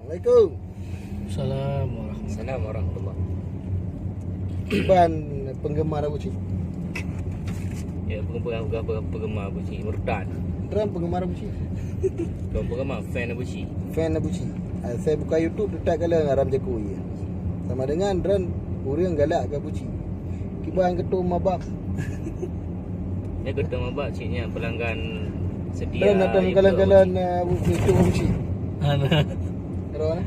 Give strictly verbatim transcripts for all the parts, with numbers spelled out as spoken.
Assalamualaikum. Salam warahmatullahi. Salam warahmatullahi. Kiban penggemar Abucik? Ya, penggemar, penggemar, penggemar Abucik, murtad. Droen penggemar Abucik? Droen penggemar, fan Abucik. Fan Abucik. Ah, saya buka YouTube, tetak kala ngon Ram Jaku, ya. Sama dengan droen ureueng galak keu Abucik. Kiban keutum mabak. Dia keutum mabak cik nyan pelanggan setia. Droen datang YouTube kalon-kalon, Abucik. Ah, YouTube Abucik. Ana. Droen?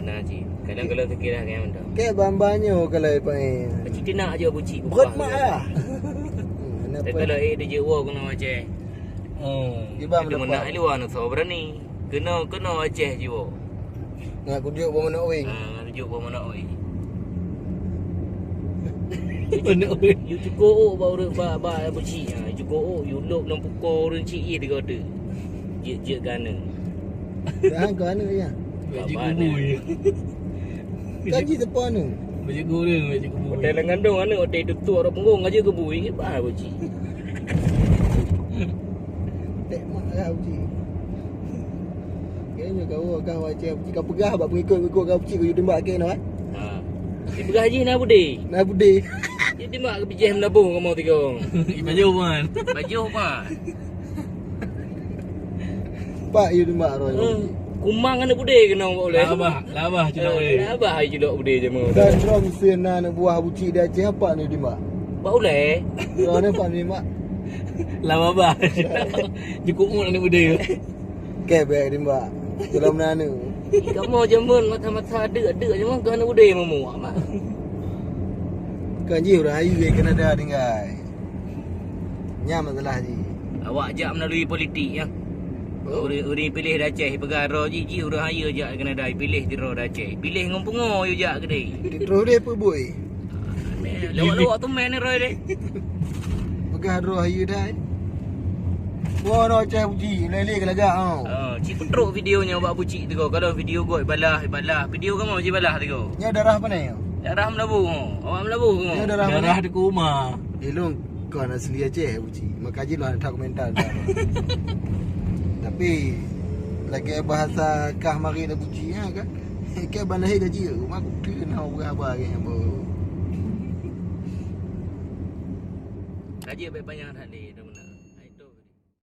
Ana cik. Kadang kalau fikir lah kayak mantap. Kayak bamba nyoe kalau pakai. Cik tinak aja Abucik. Berat mak lah. Hmm, kenapa? Tapi kalau eh dia jeuet woe keunoe Aceh. Hmm. Kiban itu meunak luar na soe berani. Keunoe, keunoe Aceh jiwoe. Ngat kuduek bak manok weng. Ha, ngat kuduek bak manok weng. Manok weng. You cukup ôk bak ureueng bak, bak Abucik. Ha, you cukup ôk, you lôp lam pukoe ureueng cik yeh tiga tu. Jeuet, jeuet gana. Dah kau anu ya. Gaji kubu ya. Gaji sepo anu. Gaji kubu, gaji kubu. Hotel Langandong anu, hotel tutup orang punggong aja kubu. Ini bah Abucik. Tek mak lah Abucik. Kayaknya kau kah macam Abucik kau peugah bak pengikut-pengikut kau Abucik kau tembak kek noh, eh? Ha. Dipeugah jih na budé. Na budé. Dia tembak ke bijéh meulaboh kamoe tiga. Baju man. Baju man. Pak, you tembak roh. Hmm. Kumang aneuk budé keunong bak ulèe. Labah, labah cilok ulèe. Labah ai cilok budé jameun. Dan droe meusén na aneuk buah Abucik di Aceh apa ni tembak? Bak ulèe. Droe ni apa ni tembak? Labah bah. Cukup mut aneuk budé. Kebek tembak. Dalam na aneuk. Kamoe jameun mata-mata deuk-deuk jameun keu aneuk budé mamu amat. Kan jih urang ayu ke Kanada tinggai. Nyan masalah jih. Awak jak melalui politik ya. Oh. Ureueng, ureueng piléh di Aceh peugah droe jih, jih ureueng ayu jak Kanada piléh di droe di Aceh. Piléh ngon pungo yu jak keudéh. Di troh deh peubui. Lewat-lewat tu main ni roe deh. Peugah droe ayu dai. Wah, no cah uji, lele ke lagak oh. Ah, cik petrok video nyoe bak Abucik tu. Kalau video goi balah, balah. Video kamu cik balah tu. Nya darah apa ni? Darah meulabu. Awak meulabu. Nya darah mana? Darah di kuma. Eh, long kon asli Aceh Abucik. Maka jih lah ada komentar. Tapi lagi bahasa kah marit Abucik ya kan? Ke banda he gaji ke? Rumah aku tu na orang apa ke yang baru. Gaji baik banyak tak ni.